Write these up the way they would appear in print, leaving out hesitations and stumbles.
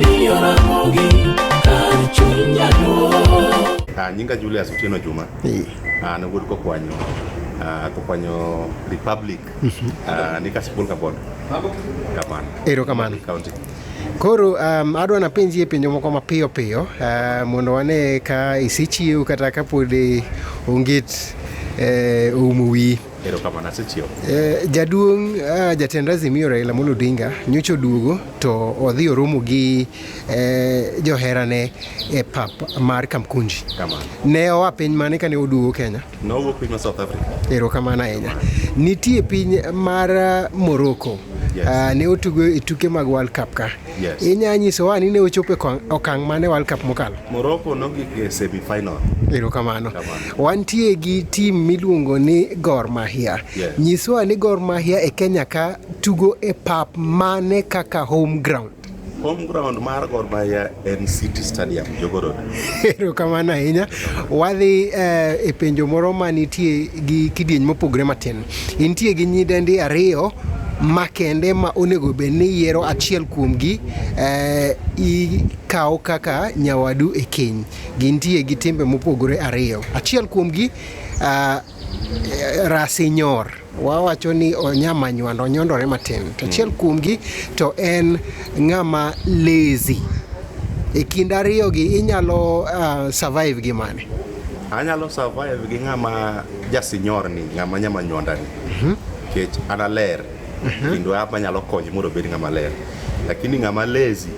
Radio Ramogi, kar chuny Jaluo. Ah, nyinga Julius Otieno Juma. An wuod Kokwanyo. Ah, Kokwanyo Republic. Ah, ni Kasipul Kabondo. Kamano. Erokamano. County. Koro adwa napenjie penjo moko mapiyo piyo mondo wane ka isechiew kata ka pod onget oumo wiyi. Erokamano, asechiewo. Jaduong' jatend Azimio Raila Amolo Odinga nyocha oduogo to odhi oromo gi joherane e pap mar Kamkunji. Kamano. Ne oa piny mane kane oduogo Kenya? Nowuok piny mar South Africa. Erokamano ahinya. Nitie piny mar Morocco. Yes. Ne otugo e tuke mag World Cup ka. Yes. Inya nyisowa ni ne ochopo e okang' mane World Cup mokalo? Morocco nogik e semi final. Erokamano. Kamano. Wantie gi team miluongo ni Gor Mahia. Yes. Nyiswa ni Gor Mahia e Kenya ka tugo e pap mane kaka home ground? Home ground mar Gor Mahia en City Stadium, Jogoo Road. Erokamano ahinya. Wadhi e penjo moro manitie gi kidieny mopogore matin. Intie gi nyidendi ariyo makende ma onego bed ni yiero achiel kuomgi ikawo kaka nyawadu e keny. Gintie gi timbe mopogore ariyo. Achiel kuomgi rasinyor, wawacho ni onyama nywando, onyondore matin. To achiel kuomgi to en ng'ama lazy. E kind ariyogi inyalo survive gi mane? Anyalo survive gi ng'ama jasinyor ni, ng'ama nyama nywanda ni. Nikech an aler, kendo anyalo konye mondo obed ng'ama ler. Lakini ng'ama lazy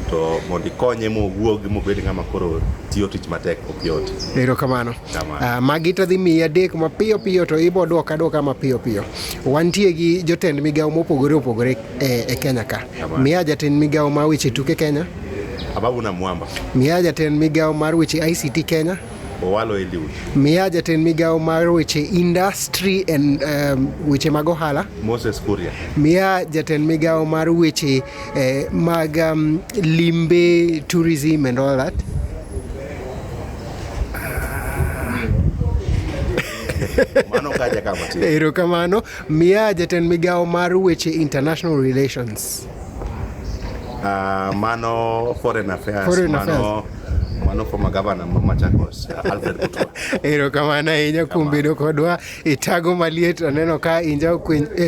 to mondo ikonye mowuog mobed ng'ama koro tiyo tich matek ok yot. Erokamano. Kamano. Magi to dhi miyi adek mapiyo piyo to ibo duoka aduoka mapiyo piyo. Wantie gi jotend migawo mopogore opogore e Kenya ka. Kamano. Miya jatend migawo mar weche tuke Kenya. Ababu Namwamba. Miya jatend migawo mar weche ICT Kenya. Owalo Eliud. Miya jatend migawo mar weche industry and weche mag ohala. Moses Kuria. Miya jatend migawo mar weche mag limbe, tourism and all that. Mano kaja kama tin. Erokamano. Miya jatend migawo mar weche international relations. Mano foreign affairs. Foreign mano, affairs. Mano former governor ma Machakos, Alfred Mutua. Erokamano ahinya kuom bedo kodwa e tago maliet. Aneno ka inja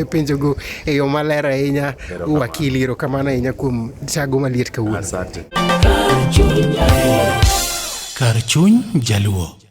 penjogo e yo maler ahinya. Erokamano. Wakili, erokamano ahinya kuom tago maliet kawuono. Asante. Kar chuny Jaluo. Kar chuny Jaluo.